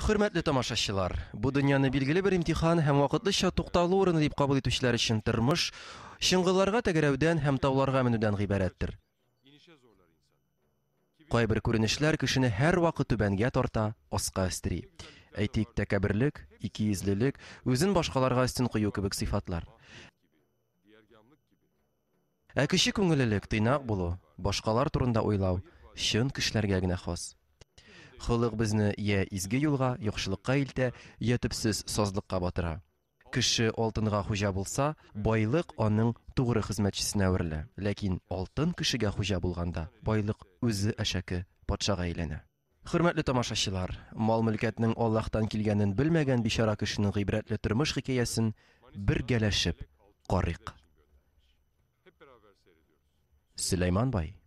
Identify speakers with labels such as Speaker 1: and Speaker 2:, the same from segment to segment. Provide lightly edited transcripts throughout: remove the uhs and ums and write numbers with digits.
Speaker 1: Хөрмәтле тамашачылар, бу дөньяны билгеле бер имтихан һәм вакытлыча тукталу урыны дип кабул итүчеләр өчен тормыш чыңгылларга тәгәрәүдән һәм тауларга менүдән гыйбарәттер. Кайбер күренешләр кешене һәрвакыт түбәнгә тарта, аска өстери. Әйтик, тәкәбберлек, икейөзлелек, үзен башкаларга өстен кую кебек сыйфатлар. Ә кече күңеллелек, тыйнак булу, башкалар турында уйлау чын кешеләргә генә хас. Холык безне йә изге юлга, яхшылыкка илтә, йә төпсез сазлыкка батыра. Кеше алтынга хуҗа булса, байлык аның тугры хезмәтчесенә әверелә. Ләкин алтын кешегә хуҗа булганда, байлык үзе әшәке патшага әйләнә. Хөрмәтле тамашачылар, мал-мөлкәтнең Аллаһтан килгәнен белмәгән бичара кешенең гыйбрәтле тормыш хикәясен бергәләшеп карыйк. Сөләйман бай.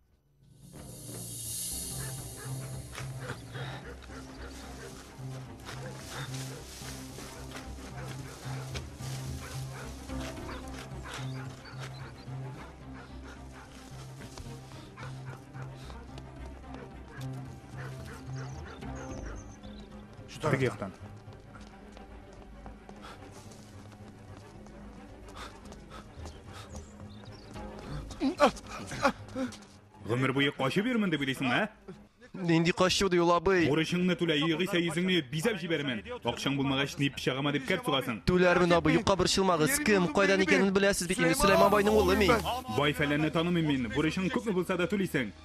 Speaker 2: Теге яктан. Гомер буе качып йөрмен дип уйлыйсыңмы, ә?
Speaker 1: Нинди качу ди ул абый?
Speaker 2: Бурычыңны түлә, югыйсә йөзеңне бизәп җибәрермен. Акчаң булмагач, ни пычагыма дип кәрт сугасың?
Speaker 1: Түләрмен, абый, юкка борчылмагыз. Кем, кайдан икәнен беләсез бит инде, Сөләйман байның улы мин.
Speaker 2: Бай фәләнне танымыйм мин. Бурычың күпме булса да түлисең.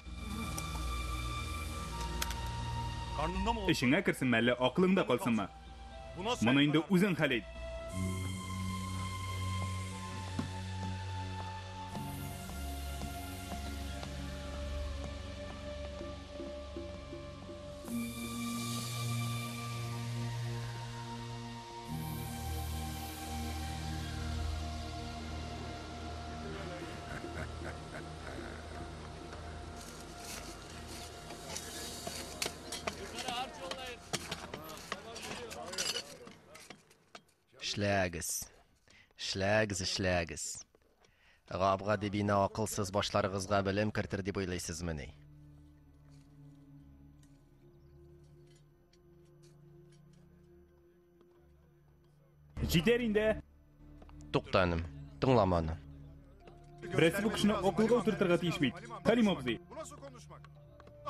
Speaker 2: Эчеңә керсенме әллә акылыңда калсынмы? Моны инде үзең хәл ит.
Speaker 1: Эшләгез. Эшләгез, эшләгез. Гап-гади бина акылсыз башларыгызга белем кертер дип уйлыйсызмыни?
Speaker 2: Җитәр инде.
Speaker 1: Тукта, энем. Тыңлама аны.
Speaker 2: Берәрсе бу кешене акылга утыртырга тиеш бит. Хәлим абзый.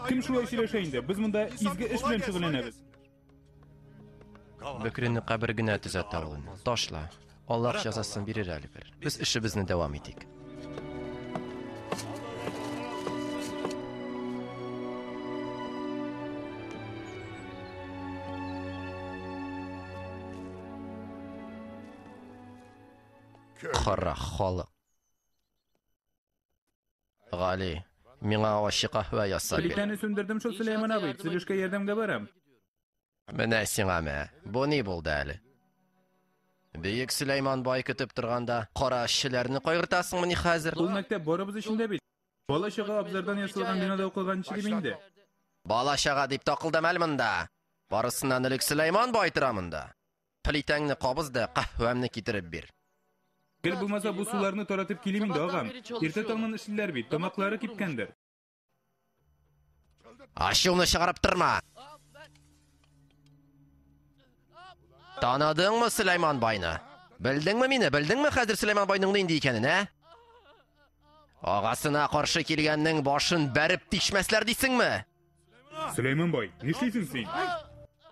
Speaker 2: Кем шулай сөйләшә инде? Без монда изге эш белән шөгыльләнәбез.
Speaker 1: Бөкрене кабер генә төзәтә ул. Ташла. Аллаһ җәзасын бирер әле бер. Без эшебезне дәвам итик. Кара халык. Гали, миңа ачы каһвә ясап бир.
Speaker 2: Плитәне сүндердем шул, Сөләйман абый. Төзелешкә ярдәмгә барам.
Speaker 1: Менә сиңа мә. Бу ни булды әле? Бөек Сөләйман бай көтеп торганда, кара эшчеләрне кайгыртасыңмыни хәзер?
Speaker 2: Ул мәктәп барыбыз өчен дә бит. Бала-чага абзардан ясалган бинада укыганчы дим инде.
Speaker 1: Бала-чага дип такылдам әле монда. Барысыннан элек Сөләйман бай тора монда. Плитәңне кабыз да каһвәмне китереп бир.
Speaker 2: Гел булмаса бу суларны таратып килим инде, агам. Иртә таңнан эшлиләр бит, тамаклары кипкәндер.
Speaker 1: Ачуымны чыгарып торма. Таныдыңмы Сөләйман байны? Белдеңме мине? Белдеңме хәзер Сөләйман байның нинди икәнен, ә? Агасына каршы килгәннең башын бәреп тишмәсләр дисеңме?
Speaker 2: Сөләйман бай, нишлисең син?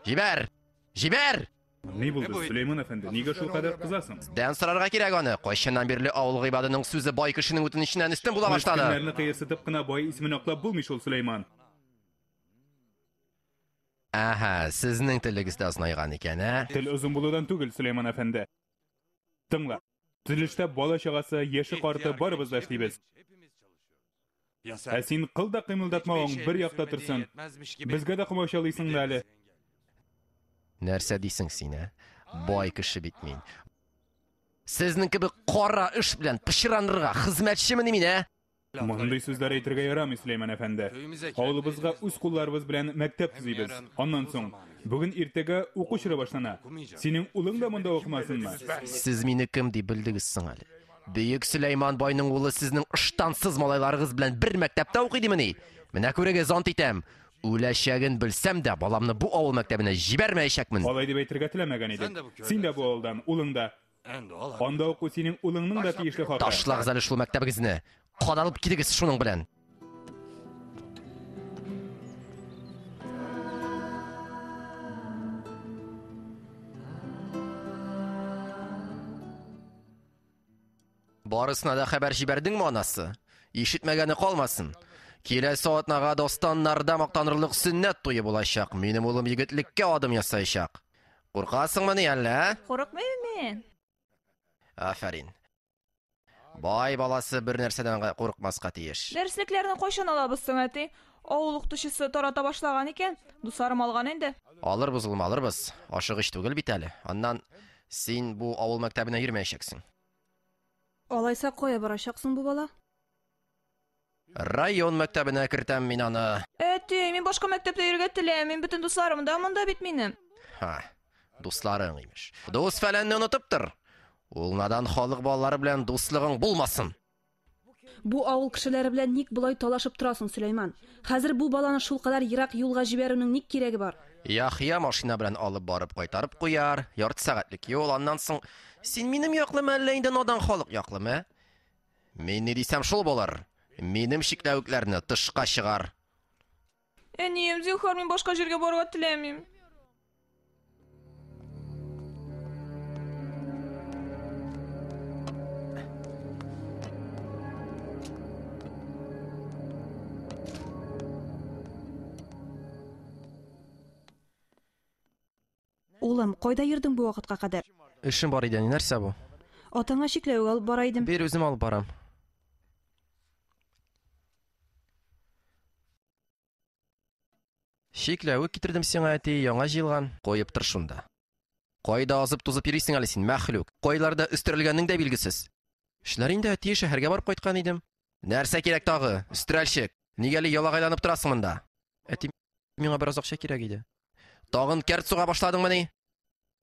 Speaker 1: Җибәр! Җибәр!
Speaker 2: Ни булды, Сөләйман әфәнде, нигә шул кадәр кызасың?
Speaker 1: Сездән сорарга кирәк аны. Кайчаннан бирле авыл гыйбадының сүзе бай кешенең үтенеченнән өстен була башлады?
Speaker 2: Мескеннәрне кыерсытып кына бай исемен аклап булмый шул, Сөләйман.
Speaker 1: Әһә, сезнең телегез дә озынайган икән, ә?
Speaker 2: Тел озын булудан түгел, Сөләйман әфәнде. Тыңла. Төзелештә бала-чагасы, яше-карты барыбыз да эшлибез. Ә син кыл да кыймылдатмавың бер якта торсын. Безгә дә комачаулыйсың да әле.
Speaker 1: Нәрсә дисең син, ә? Бай кеше бит мин. Сезнең кебек кара эш белән пычранырга хезмәтчемени мин, ә?
Speaker 2: Мондый сүзләр әйтергә ярамый, Сөләйман әфәнде. Авылыбызга үз кулларыбыз белән мәктәп төзибез. Аннан соң, бүген иртәгә уку чоры башлана. Синең улың да монда укымасынмы?
Speaker 1: Сез мине кем дип белдегез соң әле? Бөек Сөләйман байның улы сезнең ыштансыз малайларыгыз белән бер мәктәптә укый димени? Менә күрегез, ант итәм. Үләчәген белсәм дә, баламны бу авыл мәктәбенә җибәрмәячәкмен.
Speaker 2: Алай дип әйтергә теләмәгән идек. Син дә бу авылдан, улың да. Анда уку синең улыңның да тиешле хакы.
Speaker 1: Ташлагыз әле шул мәктәбегезне. Кадалып китегез шуның белән. Барысына да хәбәр җибәрдеңме, анасы? Ишетмәгәне калмасын. Киләсе атнага дастаннарда мактанырлык сөннәт туе булачак. Минем улым егетлеккә адым ясаячак. Куркасыңмыни әллә? ә?
Speaker 3: Курыкмыйм мин.
Speaker 1: Афәрин. Бай баласы бер нәрсәдән курыкмаска тиеш.
Speaker 3: Дәреслекләрне кайчан алабыз соң, әти? Авыл укытучысы тарата башлаган икән. Дусларым алган инде.
Speaker 1: Алырбыз, улым, алырбыз. Ашыгыч түгел бит әле. Аннан син бу авыл мәктәбенә йөрмәячәксең.
Speaker 4: Алайса кая барачак соң бу бала?
Speaker 1: Район мәктәбенә кертәм мин аны.
Speaker 3: Әти, мин башка мәктәптә йөрергә теләмим. Бөтен дусларым да монда бит минем.
Speaker 1: Ха, дусларың имеш. Дус фәләнне онытып тор. Ул надан халык балалары белән дуслыгың булмасын.
Speaker 4: Бу авыл кешеләре белән ник болай талашып торасың, Сөләйман? Хәзер бу баланы шулкадәр ерак юлга җибәрүнең ник кирәге бар?
Speaker 1: Яхъя машина белән алып барып кайтарып куяр, ярты сәгатьлек юл, аннан соң син минем яклымы әллә инде надан халык яклымы? ә? Мин ни дисәм шул булыр. Минем чикләвекләрне тышка чыгар.
Speaker 3: Әнием, зинһар, мин башка җиргә барырга теләмим.
Speaker 4: Улым, кайда йөрдең бу вакытка кадәр?
Speaker 1: Эшем бар иде, нәрсә бу?
Speaker 4: Атаңа чикләвек алып бара идем.
Speaker 1: Бир, үзем алып барам. Чикләвек китердем сиңа, әти, яңа җыелган. Куеп тор шунда. Кайда азып-тузып йөрисең әле син, мәхлук? Кайларда өстерәлгәнең дә билгесез. Эшләр инде, әти, шәһәргә барып кайткан идем. Нәрсә кирәк тагы? Өстерәлчек. Нигә әле ялагайланып торасың монда? Әти, миңа бераз акча кирәк иде. Тагын кәрт суга башладыңмыни?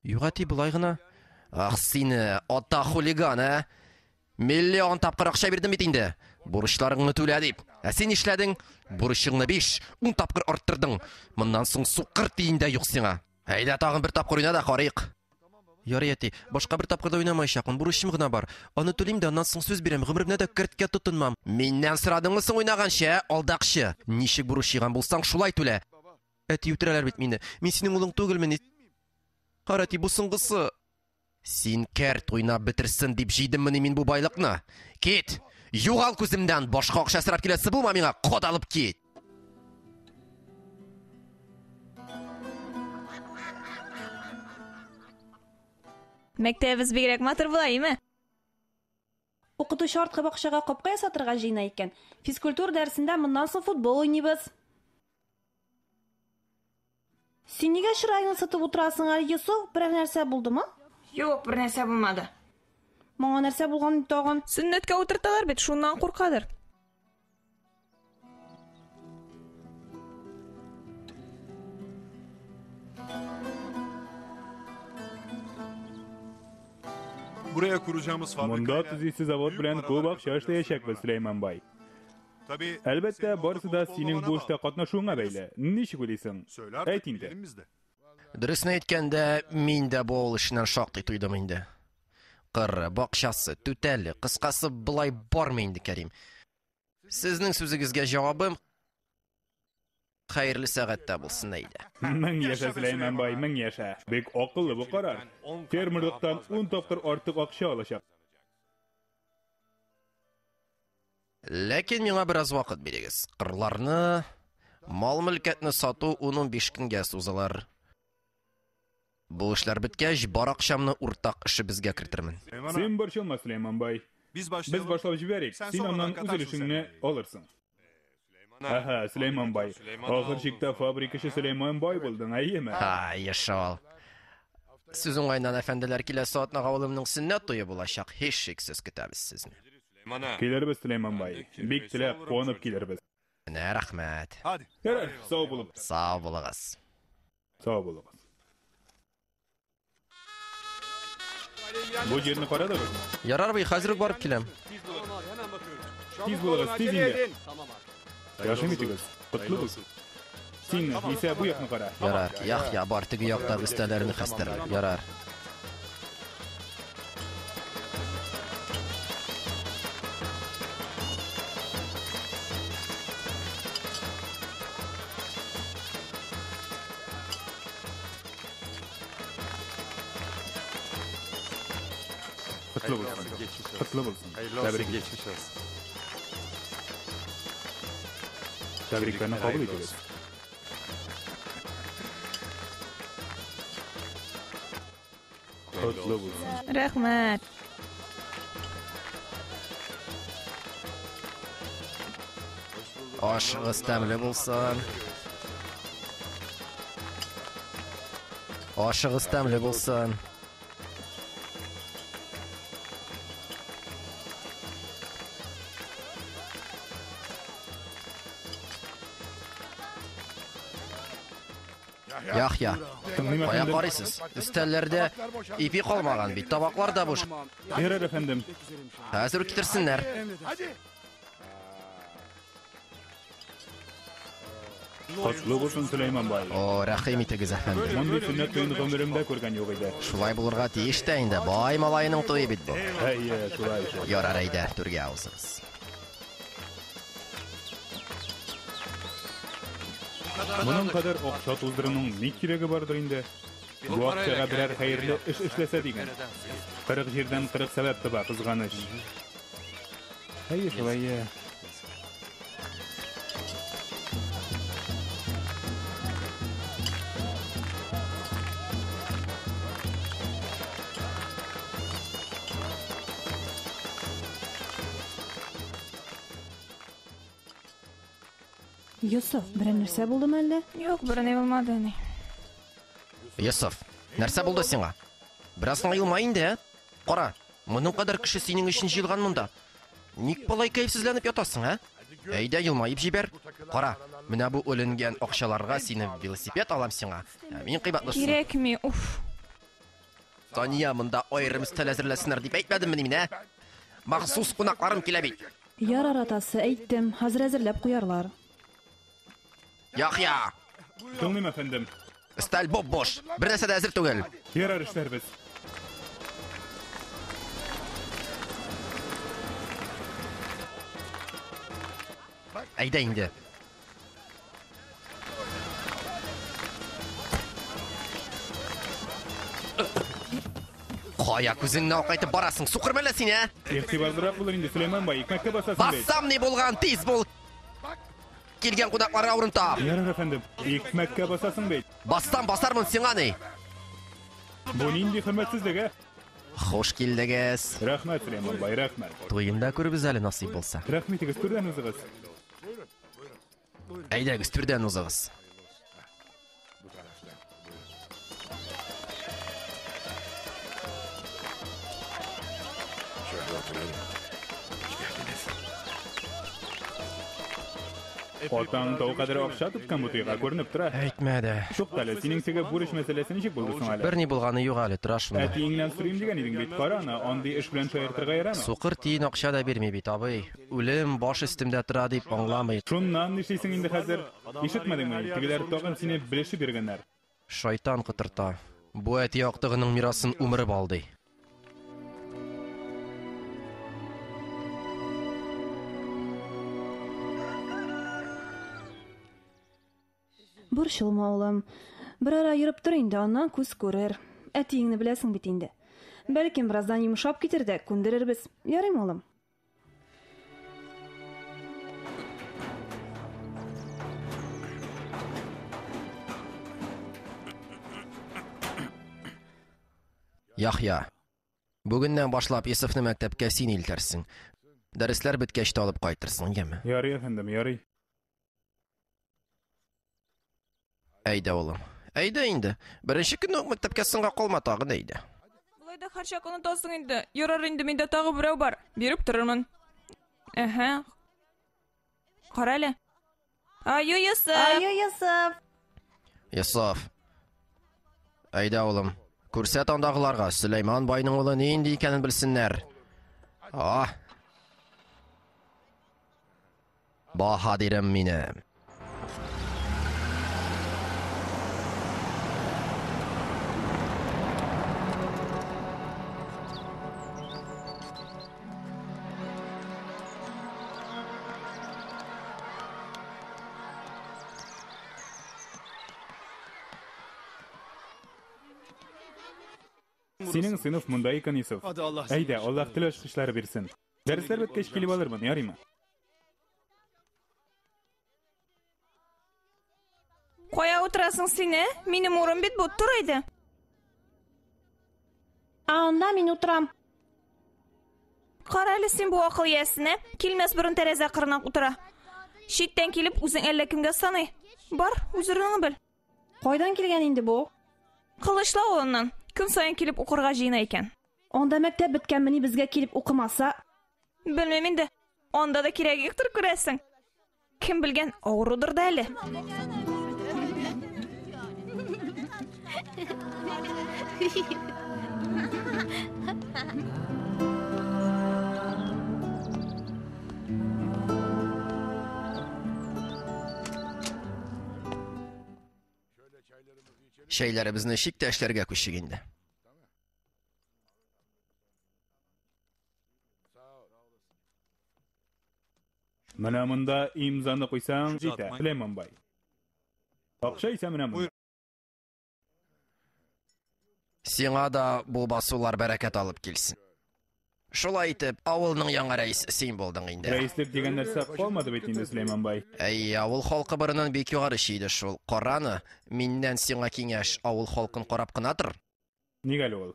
Speaker 1: Юк, әти, болай гына. Ах сине, ата хулиган, ә? Миллион тапкыр акча бирдем бит инде. Бурычларыңны түлә дип. Ә син нишләдең? Бурычыңны 5, 10 тапкыр арттырдың. Моннан соң сукыр тиен дә юк сиңа. Әйдә тагын бер тапкыр уйна да карыйк. Ярый, әти, башка бер тапкыр да уйнамаячакмын. Бурычым гына бар. Аны түлим дә, аннан соң сүз бирәм, гомеремдә дә кәрткә тотынмам. Миннән сорадыңмы соң уйнаганчы, ә? Алдакчы. Ничек бурыч җыйган булсаң, шулай түлә. Әти, үтерәләр бит мине. Мин синең улың түгелмени? Кара, әти, бу соңгысы. Син кәрт уйнап бетерсен дип җыйдыммыни мин бу байлыкны? Кит! Югал күземнән! Башка акча сорап киләсе булма миңа, кадалып кит!
Speaker 3: Мәктәбебез бигрәк матур була, име?
Speaker 4: Укытучы арткы бакчага капка ясатырга җыена икән. Физкультура дәресендә моннан соң футбол уйныйбыз. Син нигә чыраеңны сытып утырасың әле, Йосыф? Берәр нәрсә булдымы?
Speaker 3: Юк, бер нәрсә булмады.
Speaker 4: Моңа нәрсә булган тагын?
Speaker 3: Сөннәткә утырталар бит, шуннан куркадыр.
Speaker 5: Buraya kuracağımız
Speaker 2: Монда
Speaker 5: fabrikayla
Speaker 2: төзисе завод
Speaker 5: büyük
Speaker 2: белән
Speaker 5: paralar
Speaker 2: күп акча
Speaker 5: kazanacağız.
Speaker 2: эшләячәкбез, Сөләйман бай.
Speaker 5: Tabii
Speaker 2: Әлбәттә,
Speaker 5: senin
Speaker 2: барысы
Speaker 5: ortak
Speaker 2: да
Speaker 5: olup
Speaker 2: синең
Speaker 5: olmamana
Speaker 2: бу эштә
Speaker 5: bağlı.
Speaker 2: катнашуыңа бәйле. Ничек уйлыйсың?
Speaker 5: Söyle artık
Speaker 2: Әйт инде.
Speaker 5: bilelim biz de.
Speaker 1: Дөресен әйткәндә, мин дә бу авыл эшеннән шактый туйдым инде. Кыры, бакчасы, түтәле, кыскасы болай бармый инде, Кәрим. Сезнең сүзегезгә җавабым хәерле сәгатьтә булсын әйдә.
Speaker 2: Мең яшә, Сөләйман бай, мең яшә. Бик акыллы бу карар. Фермерлыктан 10 тапкыр артык акча алачак.
Speaker 1: Ләкин миңа бераз вакыт бирегез. Кырларны, мал-мөлкәтне сату 10-15 көнгә сузылыр. Бу эшләр беткәч, бар акчамны уртак эшебезгә кертермен.
Speaker 5: Süleyman
Speaker 2: Син
Speaker 5: abi,
Speaker 2: борчылма, Сөләйман бай.
Speaker 5: biz
Speaker 2: Без
Speaker 5: başlayalım.
Speaker 2: башлап җибәрик.
Speaker 5: Sen
Speaker 2: Син
Speaker 5: sonradan
Speaker 2: аннан үз
Speaker 5: katarsın
Speaker 2: өлешеңне
Speaker 5: sermayeyi.
Speaker 2: алырсың. Аһа, Сөләйман бай. Ахыр чиктә фабрикачы Сөләйман бай булдың, әйеме?
Speaker 1: Һай, яшал. Сүз уңаеннан, әфәнделәр, киләсе атнага улымның сөннәт туе булачак. Һичшиксез көтәбез сезне.
Speaker 2: Килербез, Сөләйман бай. Бик теләп, куанып килербез.
Speaker 1: Менә рәхмәт.
Speaker 5: Hadi.
Speaker 2: Ярар, сау булып.
Speaker 1: Сау булыгыз.
Speaker 2: Сау булыгыз. Бу җирне карадыгызмы?
Speaker 1: Ярар бай, хәзер үк барып киләм.
Speaker 2: Тиз булыгыз, тиз инде. Рәхим итегез. Котлы булсын. Син исә бу якны кара.
Speaker 1: Ярар, Яхъя, бар теге яктагы өстәлләрне хәстәрлә. Ярар.
Speaker 2: Котлы булсын. Котлы булсын. Тәбрик. Тәбрикләрне кабул итегез. Котлы булсын.
Speaker 3: Рәхмәт.
Speaker 1: Ашыгыз тәмле булсын. Ашыгыз тәмле булсын. Яхъя,
Speaker 2: Тыңлыйм,
Speaker 1: кая
Speaker 2: әфәндем.
Speaker 1: карыйсыз? Өстәлләрдә ипи калмаган бит, табаклар да буш.
Speaker 2: Ярар, әфәндем.
Speaker 1: Хәзер үк китерсеннәр.
Speaker 2: Котлы булсын, Сөләйман бай.
Speaker 1: О, рәхим итегез, әфәндем.
Speaker 2: Мондый сөннәт туен гомеремдә күргән юк иде.
Speaker 1: Шулай булырга тиеш тә инде. Бай малаеның туе бит бу.
Speaker 2: Әйе, шулай шул.
Speaker 1: Ярар, әйдә, түргә узыгыз.
Speaker 2: Моның кадәр акча туздыруның ни кирәге бардыр инде? Бу акчага берәр хәерле эш эшләсә дигән. 40 җирдән 40 сәбәп таба, кызганыч. Әйе, шулай. Әйе.
Speaker 4: Йосыф, берәр нәрсә булдымы әллә?
Speaker 3: Юк, берни булмады, әни.
Speaker 1: Йосыф, нәрсә булды сиңа? Бераз гына елмай инде, ә? Кара, моның кадәр кеше синең өчен җыелган монда. Ник болай кәефсезләнеп ятасың, ә? Әйдә, елмаеп җибәр. Кара, менә бу үленгән акчаларга сине велосипед алам сиңа. Ә мин кыйбатлысын.
Speaker 3: Кирәкми, уф.
Speaker 1: Сания, монда аерым өстәл әзерләсеннәр дип әйтмәдеммени мин, ә? Махсус кунакларым килә бит.
Speaker 4: Ярар, атасы, әйттем. Хәзер әзерләп куярлар.
Speaker 1: Яхъя,
Speaker 2: Тыңлыйм, әфәндем.
Speaker 1: өстәл боп-бош. Бер нәрсә дә әзер түгел.
Speaker 2: Ярар, эшләрбез.
Speaker 1: Әйдә инде. Кая күзеңне акайтып барасың? Сукыр мәллә син, ә?
Speaker 2: Игътибарлырак булыр инде, Сөләйман бай, икмәккә басасың бит.
Speaker 1: Бассам ни булган, тиз бул. Килгән кунакларга урын тап.
Speaker 2: Ярар, әфәндем. Икмәккә басасың бит.
Speaker 1: Бассам басармын сиңа ни?
Speaker 2: Бу нинди хөрмәтсезлек, ә?
Speaker 1: Хуш килдегез.
Speaker 2: Рәхмәт, Сөләйман бай, рәхмәт.
Speaker 1: Туенда күрербез әле насыйп булса.
Speaker 2: Рәхмәт итегез, түрдән узыгыз.
Speaker 1: Әйдәгез, түрдән узыгыз.
Speaker 2: Атаң тау кадәр акча тоткан бу туйга күренеп тора.
Speaker 1: Әйтмә дә.
Speaker 2: Туктале, синең теге бурыч мәсьәләсе ничек булды соң әле?
Speaker 1: Берни булганы юк әле, тора шунда.
Speaker 2: Әтиеңнән сорыйм дигән идең бит. Кара аны, андый эш белән шаяртырга ярамый.
Speaker 1: Сукыр тиен акча да бирми бит, абый. Үлем баш өстемдә тора дип аңламый.
Speaker 2: Шуннан нишлисең инде хәзер? Ишетмәдеңме? Тегеләр тагын сине белешеп йөргәннәр.
Speaker 1: Шайтан котырта. Бу әти актыгының мирасын умырып алды.
Speaker 4: Борчылма, улым. Бер ара йөреп тор инде, аннан күз күрер. Әтиеңне беләсең бит инде. Бәлкем бераздан йомшап китер дә күндерербез. Ярыймы, улым?
Speaker 1: Яхъя, бүгеннән башлап Йосыфны мәктәпкә син илтәрсең. Дәресләр беткәч тә алып кайтырсың, яме?
Speaker 2: Ярый, әфәндем, ярый.
Speaker 1: Әйдә, улым. Әйдә инде. Беренче көнне үк мәктәпкә соңга калма тагын, әйдә.
Speaker 3: Болай да һәрчак онытасың инде. Ярар инде, миндә тагы берәү бар. Биреп торырмын. Әһә. Кара әле. Аю Йосыф!
Speaker 4: Аю Йосыф!
Speaker 1: Йосыф. Әйдә, улым. Күрсәт андагыларга, Сөләйман байның улы нинди икәнен белсеннәр. А. Баһадирым минем.
Speaker 2: Синең сыйныф монда икән, Йосыф. Әйдә, Аллаһ тел ачкычлары бирсен. Дәресләр беткәч килеп алырмын, ярыймы?
Speaker 3: Кая утырасың син, ә? Минем урын бит бу, тор әйдә.
Speaker 4: Ә анда мин утырам.
Speaker 3: Кара әле син бу акыл иясенә, килмәс борын тәрәзә кырына утыра. Читтән килеп, үзең әллә кемгә саный. Бар, үз урыныңны бел.
Speaker 4: Кайдан килгән инде бу?
Speaker 3: Кылычлы авылыннан. Көн саен килеп укырга җыена икән.
Speaker 4: Анда мәктәп беткәнмени безгә килеп укымаса?
Speaker 3: Белмим инде. Анда да кирәге юктыр, күрәсең. Кем белгән, авырудыр да әле.
Speaker 1: Чәйләребезне эчик тә эшләргә күчик инде.
Speaker 2: Менә монда имзаны куйсаң, җитә, Сөләйман бай. Акча исә менә монда.
Speaker 1: Сиңа да бу басулар бәрәкәт алып килсен. Шулай итеп, авылның яңа рәисе син булдың инде.
Speaker 2: Рәислек дигән нәрсә калмады бит инде, Сөләйман бай.
Speaker 1: Әй, авыл халкы борынын бик югары чөйде шул. Караны, миннән сиңа киңәш, авыл халкын карап кына тор.
Speaker 2: Нигә әле ул?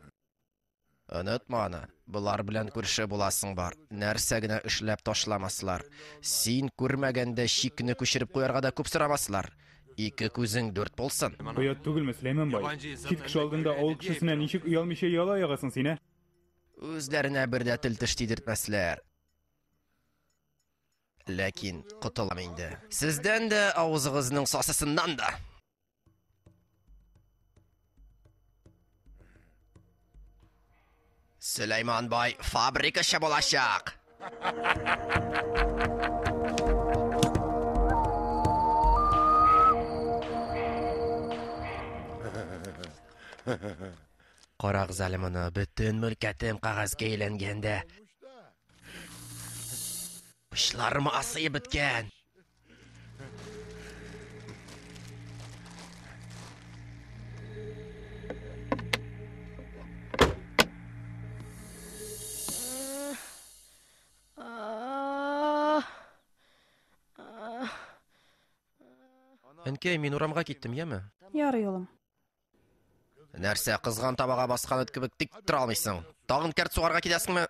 Speaker 1: Онытма аны, болар белән күрше буласың бар. Нәрсә генә эшләп ташламаслар. Син күрмәгәндә чикне күчереп куярга да күп сорамаслар. Ике күзең дүрт булсын.
Speaker 2: Оят түгелме, Сөләйман бай? Чит кеше алдында авыл кешесенә ничек оялмыйча яла ягасың син, ә?
Speaker 1: Үзләренә бер дә тел-теш тидертмәсләр. Ләкин котылам инде. Сездән дә, авызыгызның сасысыннан да. Сөләйман бай фабрикачы булачак. Карагыз әле моны, бөтен мөлкәтем кәгазьгә әйләнгән дә. Учларым асыеп беткән. Әнкәй, мин урамга киттем, яме?
Speaker 4: Ярый, улым.
Speaker 1: Нәрсә, кызган табага баскан эт кебек тик тора алмыйсың? Тагын кәрт сугарга китәсеңме?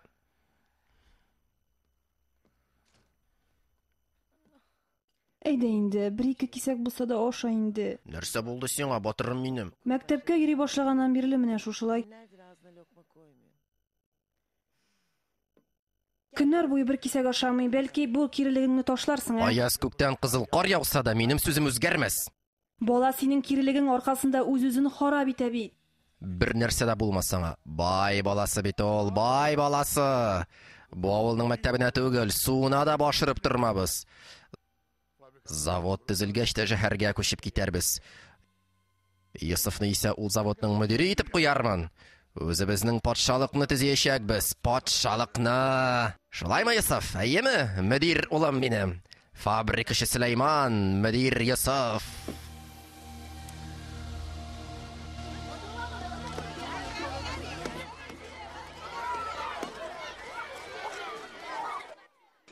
Speaker 4: Әйдә инде, бер-ике кисәк булса да аша инде.
Speaker 1: Нәрсә булды сиңа, батырым минем?
Speaker 4: Мәктәпкә йөри башлаганнан бирле менә шушылай. Көннәр буе бер кисәк ашамый, бәлки бу кирелегеңне ташларсың, ә?
Speaker 1: Аяз күктән кызыл кар яуса да, минем сүзем үзгәрмәс.
Speaker 4: Бала синең кирелегең аркасында үз-үзен харап итә бит.
Speaker 1: Бер нәрсә дә булмас аңа. Бай баласы бит ул, бай баласы. Бу авылның мәктәбенә түгел, суына да башырып тормабыз. Завод төзелгәч тә шәһәргә күчеп китәрбез. Йосыфны исә ул заводның мөдире итеп куярмын. Үзебезнең патшалыкны төзиячәкбез, патшалыкны. Шулаймы, Йосыф? Әйеме, мөдир улым минем? Фабрикачы Сөләйман, мөдир Йосыф.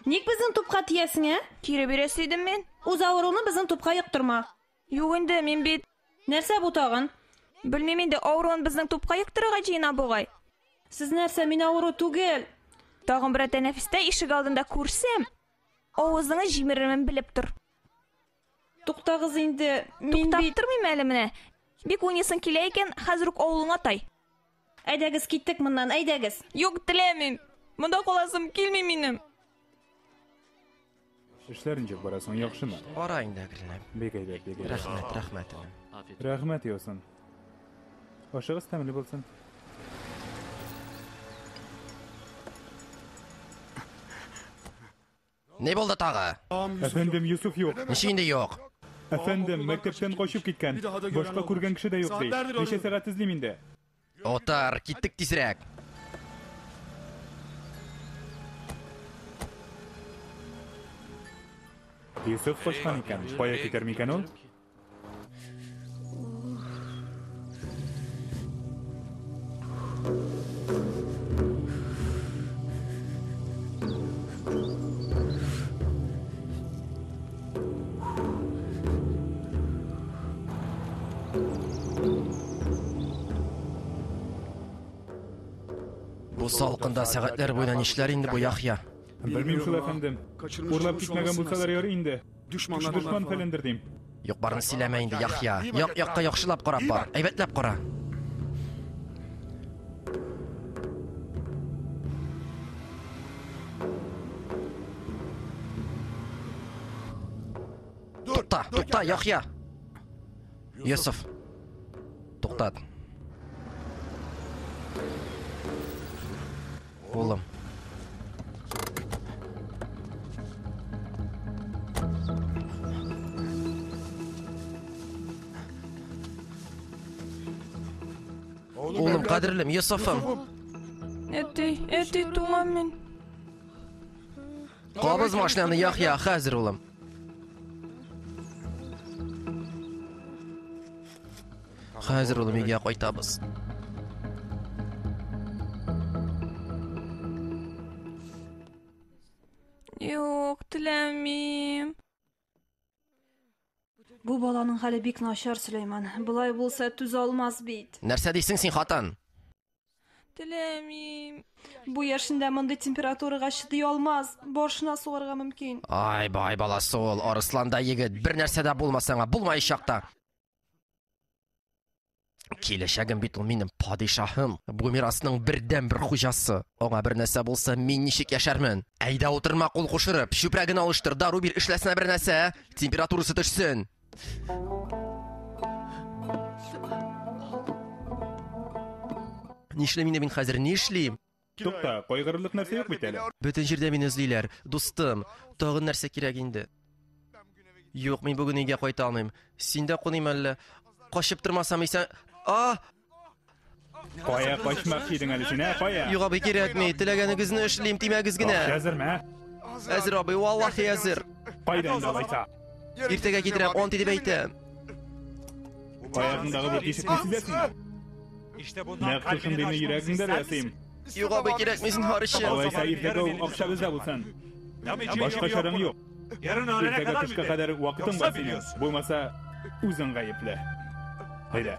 Speaker 4: Ник безнең тупка тиясең, ә?
Speaker 3: Кире бирәсе идем мин.
Speaker 4: Үз авыруны безнең тупка йоктырма.
Speaker 3: Юк инде, мин бит.
Speaker 4: Нәрсә бу тагын?
Speaker 3: Белмим инде, авыруын безнең тупка йоктырырга җыена бугай.
Speaker 4: Сез нәрсә, мин авыру түгел.
Speaker 3: Тагын берәр тәнәфестә ишек алдында күрсәм, авызыңны җимерермен белеп тор.
Speaker 4: Туктагыз инде, мин
Speaker 3: Туктап
Speaker 4: бит.
Speaker 3: тормыйм әле менә. Бик уйныйсың килә икән, хәзер үк авылыңа тай.
Speaker 4: Әйдәгез, киттек моннан, әйдәгез.
Speaker 3: Юк, теләмим. Монда каласым килми минем.
Speaker 2: Эшләр ничек бара соң, яхшымы?
Speaker 1: Бара инде әкренләп.
Speaker 2: Бик әйбәт, бик әйбәт.
Speaker 1: Рәхмәт, рәхмәт, энем.
Speaker 2: Рәхмәт яусын. Ашыгыз тәмле булсын.
Speaker 1: Ни булды тагы?
Speaker 2: Әфәндем, Йосыф юк.
Speaker 1: Ничек инде юк?
Speaker 2: Әфәндем, мәктәптән качып киткән. Башка күргән кеше дә юк ди. Ничә сәгать эзлим инде.
Speaker 1: Отыр, киттек тизрәк.
Speaker 2: Йосыф качкан икән. Кая китәр микән ул?
Speaker 1: Бу салкында сәгатьләр буена нишләр инде бу Яхъя?
Speaker 2: Белмим шул, әфәндем. Урлап китмәгән булсалар ярый инде. Дошман фәләндер дим.
Speaker 1: Юк, барны сөйләмә инде, Яхъя. Як-якка яхшылап карап бар. Әйбәтләп кара. Тукта, тукта, Яхъя. Йосыф. Туктат. Улым. Улым, кадерлем, Йосыфым.
Speaker 3: Әти, әти, туңам мин.
Speaker 1: Кабыз машинаны, Яхъя, хәзер, улым. Хәзер, улым, өйгә кайтабыз.
Speaker 3: Юк, теләмим.
Speaker 4: Бу баланың хәле бик начар, Сөләйман. Болай булса түзә алмас бит.
Speaker 1: Нәрсә дисең син, хатын?
Speaker 3: Теләмим.
Speaker 4: Бу яшендә мондый температурага чыдый алмас, башына сугарга мөмкин.
Speaker 1: Ай, бай баласы ул, арысландай егет, бер нәрсә дә булмас аңа, булмаячак та. Киләчәгем бит ул минем падишаһым, бу мирасның бердәнбер хуҗасы. Аңа бер нәрсә булса, мин ничек яшәрмен? Әйдә утырма кул кушырып, чүпрәген алыштыр, дару бир, эшләсенә бер нәрсә, температурасы төшсен. Нишлим инде мин хәзер, нишлим?
Speaker 2: Тукта, кайгырырлык нәрсә юк бит әле.
Speaker 1: Бөтен җирдә мине эзлиләр, дустым. Тагын нәрсә кирәк инде? Юк, мин бүген өйгә кайта алмыйм. Синдә куныйм әллә? Качып тормасам исән... А!
Speaker 2: Кая качмакчы идең әле син, ә? Кая?
Speaker 1: Юк, абый, кирәкми. Теләгәнегезне эшлим, тимәгез генә.
Speaker 2: Акча әзерме, ә?
Speaker 1: Әзер, абый, валлахи әзер.
Speaker 2: Кайда инде алайса?
Speaker 1: Иртәгә китерәм, ант итеп әйтәм.
Speaker 2: Аягыңдагы бу тишекне сизәсеңме? Нәкъ шушындыйны йөрәгеңдә дә ясыйм.
Speaker 1: Юк, абый, кирәкми, зинһар өчен.
Speaker 2: Алайса иртәгә үк акча бездә булсын. Башка чараң юк. Иртәгә төшкә кадәр вакытың бар синең. Булмаса, үзең гаепле. Әйдә.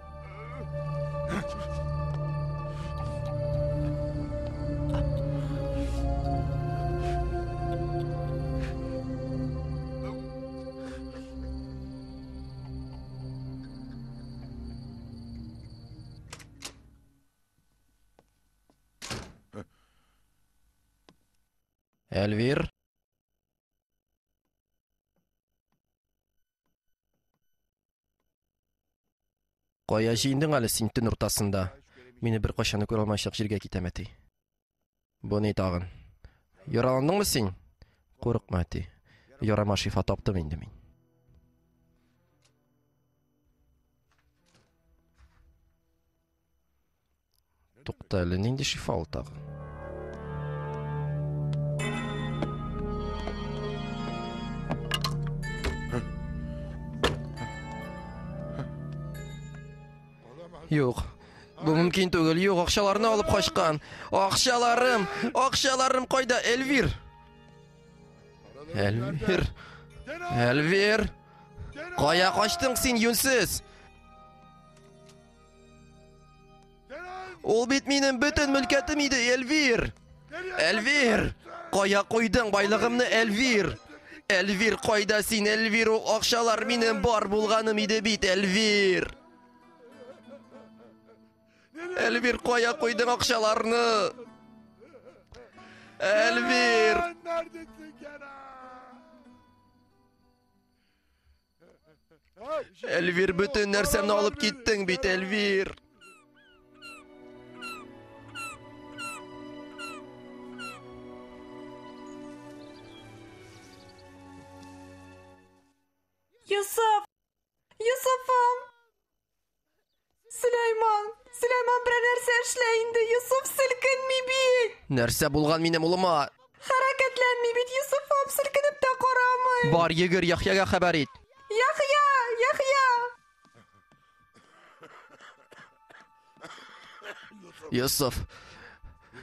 Speaker 1: Эльвир? Кая җыендың әле син төн уртасында? Мине беркайчан да күрә алмаячак җиргә китәм, әти. Бу ни тагын? Яраландыңмы син? Курыкма, әти. Ярама шифа таптым инде мин. Тукта әле, нинди шифа ул тагын? Юк. Бу мөмкин түгел. Юк, акчаларны алып качкан. Акчаларым! Акчаларым кайда? Эльвир! Эльвир! Эльвир! Кая качтың син, юнсез? Ул бит минем бөтен мөлкәтем иде, Эльвир! Эльвир! Кая куйдың байлыгымны, Эльвир? Эльвир, кайда син, Эльвир? Ул акчалар минем бар булганым иде бит, Эльвир! Эльвир, кая куйдың акчаларны? Эльвир! Эльвир, бөтен нәрсәмне алып киттең бит, Эльвир!
Speaker 4: Йосыф! Йосыфым! Сөләйман! Сөләйман, берәр нәрсә эшлә инде! Йосыф селкенми бит!
Speaker 1: Нәрсә булган минем улыма?
Speaker 4: Хәрәкәтләнми бит, Йосыфым, селкенеп тә карамый!
Speaker 1: Бар, йөгер, Яхъяга хәбәр ит!
Speaker 4: Яхъя! Яхъя!
Speaker 1: Йосыф!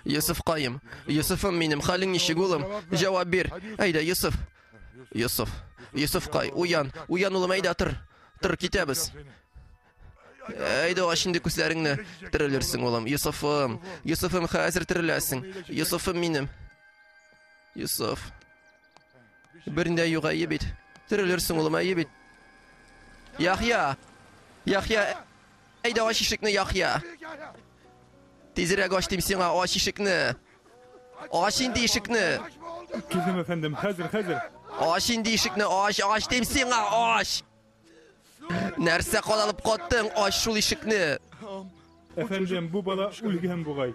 Speaker 1: Йосыфкаем! Йосыфым минем, хәлең ничек, улым? Җавап бир! Әйдә, Йосыф! Йосыф! Йосыфкай, уян! Уян, улым, әйдә, тор! Тор, китәбез! Әйдә, ач инде күзләреңне. Терелерсең, улым. Йосыфым. Йосыфым, хәзер тереләсең. Йосыфым минем. Йосыф. Берни дә юк, әйе бит. Терелерсең, улым, әйе бит. Яхъя! Яхъя, әйдә ач ишекне, Яхъя. Тизрәк ач дим сиңа, ач ишекне. Ач инде ишекне.
Speaker 2: Килдем, әфәндем, хәзер, хәзер.
Speaker 1: Ач инде ишекне, ач, ач дим сиңа, ач. Нәрсә кадалып каттың, ач шул ишекне.
Speaker 2: Әфәндем, бу бала үлгән бугай.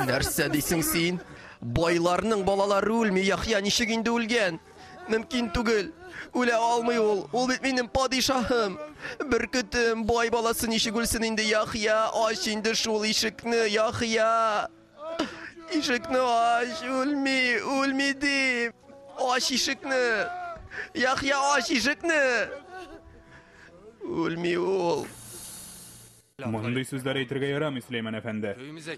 Speaker 1: Нәрсә дисең син? Байларның балалары үлми, Яхъя ничек инде үлгән? Мөмкин түгел. Үлә алмый ул. Ул бит минем падишаһым. Бөркетем, бай баласы ничек үлсен инде, Яхъя? Ач инде шул ишекне, Яхъя. Ишекне ач, үлми, үлми дим. Ач ишекне. Яхъя, ач ишекне. Үлми ул.
Speaker 2: Мондый сүзләр әйтергә ярамый, Сөләйман әфәнде.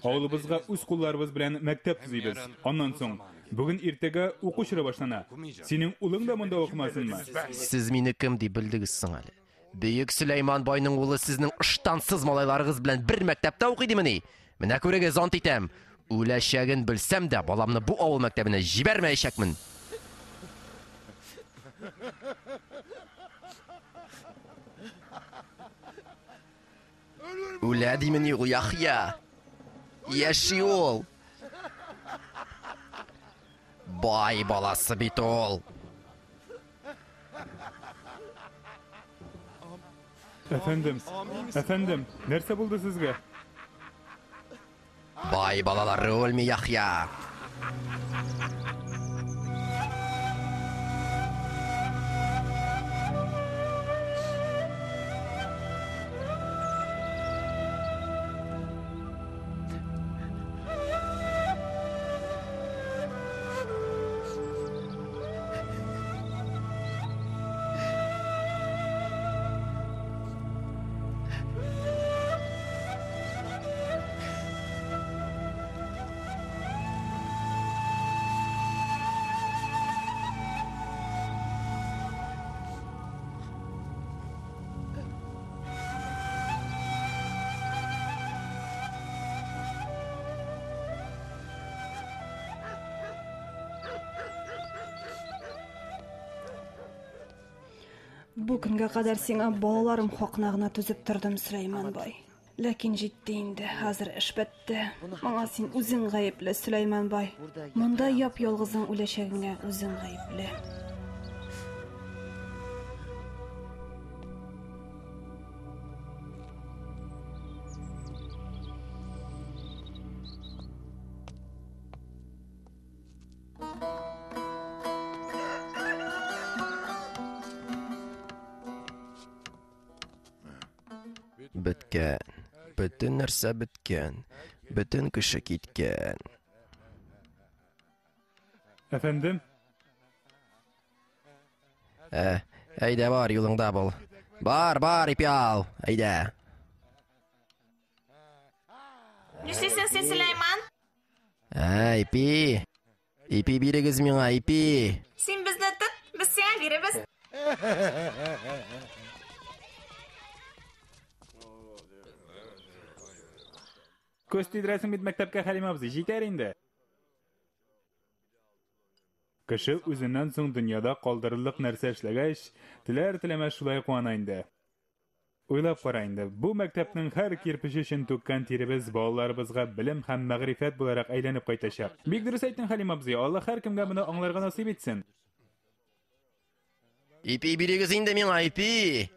Speaker 2: Авылыбызга үз кулларыбыз белән мәктәп төзибез. Аннан соң, бүген иртәгә уку чоры башлана. Синең улың да монда укымасынмы?
Speaker 1: Сез мине кем дип белдегез соң әле? Бөек Сөләйман байның улы сезнең ыштансыз малайларыгыз белән бер мәктәптә укый димени? Менә күрегез, ант итәм. Үләчәген белсәм дә, баламны бу авыл мәктәбенә җибәрмәячәкмен. Үлә димени ул, Яхъя? Яши ул. Бай баласы бит ул.
Speaker 2: Әфәндем, әфәндем, нәрсә булды сезгә?
Speaker 1: Бай балалары үлми, Яхъя.
Speaker 4: Бу көнгә кадәр сиңа балаларым хакына гына түзеп тордым, Сөләйман бай. Ләкин җитте инде, хәзер эш бетте. Моңа син үзең гаепле, Сөләйман бай. Монда яп-ялгызың үләчәгеңә үзең гаепле.
Speaker 1: Беткән. Бөтен нәрсә беткән. Бөтен кеше киткән.
Speaker 2: Әфәндем?
Speaker 1: Ә, әйдә бар, юлыңда бул. Бар, бар, ипи ал. Әйдә.
Speaker 3: Нишлисең син, Сөләйман?
Speaker 1: Ә, ипи. Ипи бирегез миңа, ипи.
Speaker 3: Син безне тот, без сиңа бирербез.
Speaker 2: Күз тидерәсең бит мәктәпкә, Хәлим абзый, җитәр инде. Кеше үзеннән соң дөньяда калдырырлык нәрсә эшләгәч, теләр-теләмәс шулай куана инде. Уйлап кара инде, бу мәктәпнең һәр кирпече өчен түккән тиребез балаларыбызга белем һәм мәгърифәт буларак әйләнеп кайтачак. Бик дөрес әйттең, Хәлим абзый, Аллаһ һәркемгә моны аңларга насыйп итсен.
Speaker 1: Ипи бирегез инде миңа, ипи!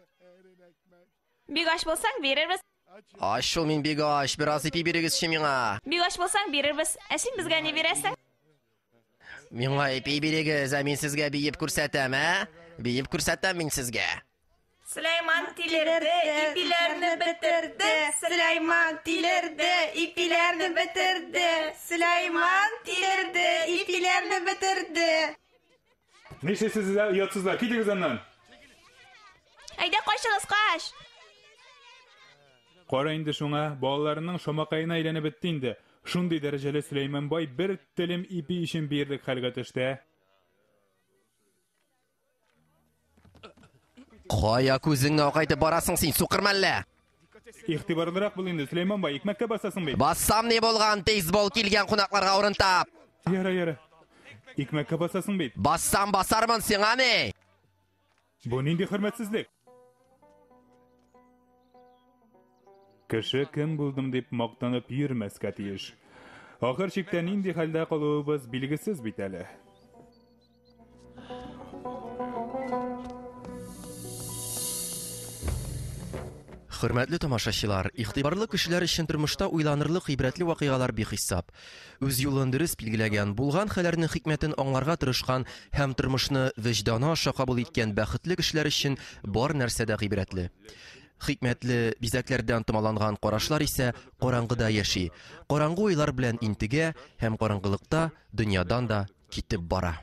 Speaker 3: Бик ач булсаң, бирербез.
Speaker 1: Ач шул мин бик ач, бераз ипи бирегезче миңа.
Speaker 3: Бик ач булсаң, бирербез. Ә син безгә ни бирәсең?
Speaker 1: Миңа ипи бирегез, ә мин сезгә биеп күрсәтәм, ә? Биеп күрсәтәм мин сезгә.
Speaker 3: Сөләйман тилерде, ипиләрне бетерде. Сөләйман тилерде, ипиләрне бетерде. Сөләйман тилерде, ипиләрне бетерде.
Speaker 2: Нишлисез сез, оятсызлар? Китегез аннан!
Speaker 3: Әйдә, качыгыз, кач!
Speaker 2: Кара инде шуңа, балаларының шомакаена әйләнеп бетте инде. Шундый дәрәҗәле Сөләйман бай бер телем ипи өчен биерлек хәлгә төште, ә?
Speaker 1: Кая күзеңне акайтып барасың син, сукыр мәллә?
Speaker 2: Игътибарлырак бул инде, Сөләйман бай, икмәккә басасың бит.
Speaker 1: Бассам ни булган, тиз бул, килгән кунакларга урын тап.
Speaker 2: Яра, яра. Икмәккә басасың бит.
Speaker 1: Бассам басармын, сиңа ни?
Speaker 2: Бу нинди хөрмәтсезлек? Кеше кем булдым дип мактанып йөрмәскә тиеш. Ахыр чиктә нинди хәлдә калуыбыз билгесез бит әле.
Speaker 1: Хөрмәтле тамашачылар, игътибарлы кешеләр өчен тормышта уйланырлык гыйбрәтле вакыйгалар бихисап. Үз юлын дөрес билгеләгән, булган хәлләрнең хикмәтен аңларга тырышкан һәм тормышны вөҗданы аша кабул иткән бәхетле кешеләр өчен бар нәрсә дә гыйбрәтле. Хикмәтле бизәкләрдән томаланган карашлар исә караңгыда яши, караңгы уйлар белән интегә һәм караңгылыкта дөньядан да китеп бара.